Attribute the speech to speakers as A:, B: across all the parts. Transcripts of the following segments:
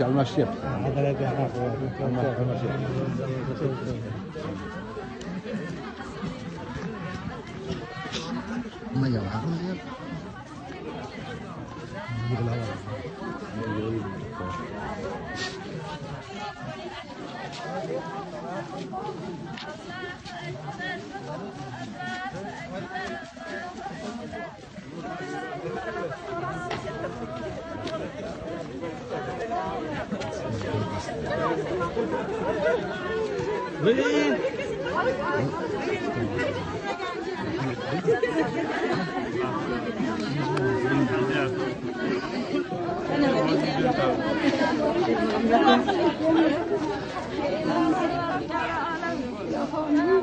A: Almashyapti.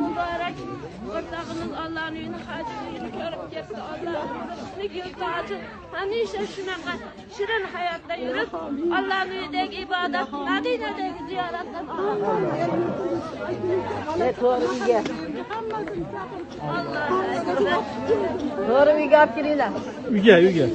B: Mübarek o'rtog'imiz Allohning uyini hajini ko'rib ketdi. Allohning yo'li ochiq. Hamisha shunaqa shirin hayotda yurib, Allohning uyidagi ibodat, Madinadagi ziyoratdan
C: To'g'ri uyga. To'g'ri uyga olib kelinglar.
D: Uyga, uyga.